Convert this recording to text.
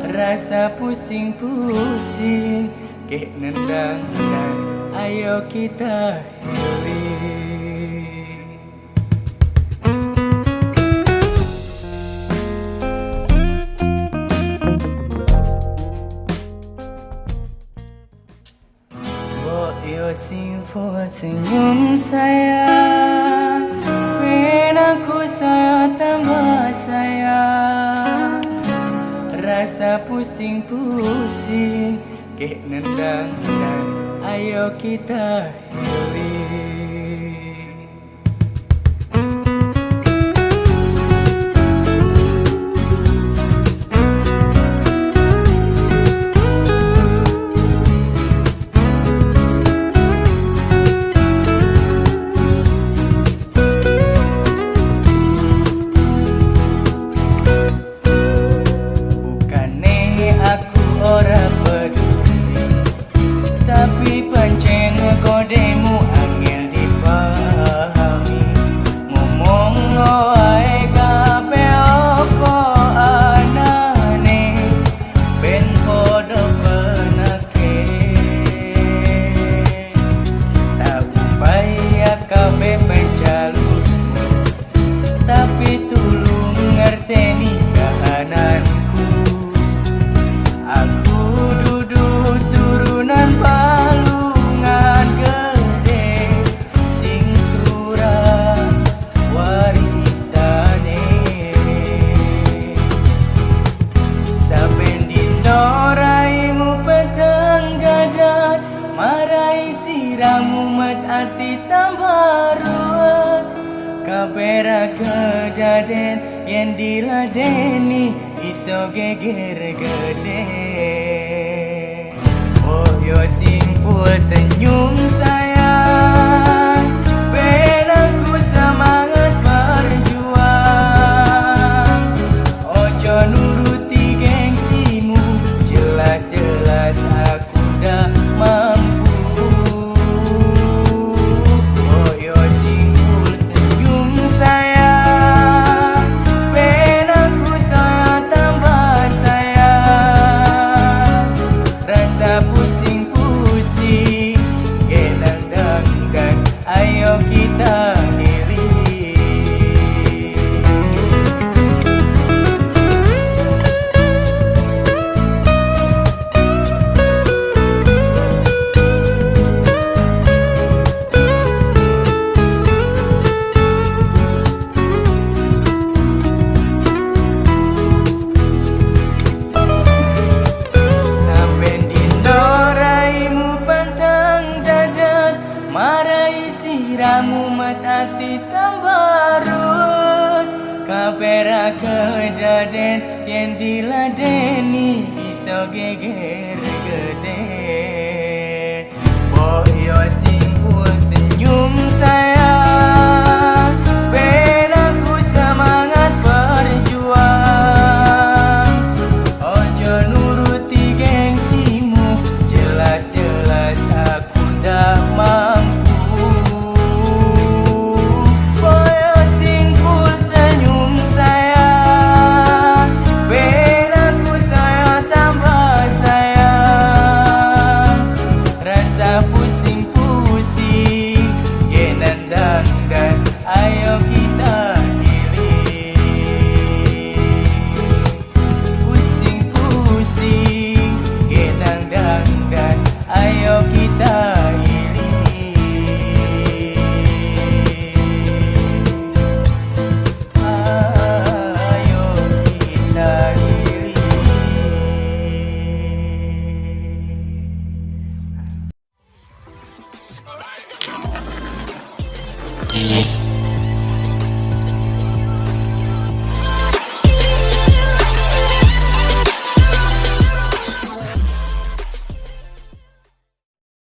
Rasa pusing-pusing kek nendang dan ayo kita healing. Mbok yo sing senyum sayang, ben aku saya tambah sayang. Rasa pusing-pusing kek nendang dan ayo kita healing. Aku ora peduli, tapi pancen kodemu angel dipahami. Ngomong wae kabeh apa anane, ben padha penake. Tak upaya kabeh penjalukmu, tapi tulung ngerteni kahananku. Aku dudu turunan palungan gede sing turah warisane. Saben dina raimu peteng dadak, marai siramu met ati tambah ruwet. Kabeh ra kedaden yen diladeni iso geger gede. Oh yo sing full senyum sayang, ben aku semangat berjuang. Ojo nuruti gengsimu, jelas-jelas aku dah mampu. Oh yo sing full senyum sayang, ben aku saya tambah sayang. Rasa pusing-pusing genang dangdan, ayo kita healing. Saben dina raimu pantang dadak, marai siramu mat ati tambah ruwet. Kabeh ra kedaden yen diladeni iso geger gede. Mbok yo sing full senyum sayang.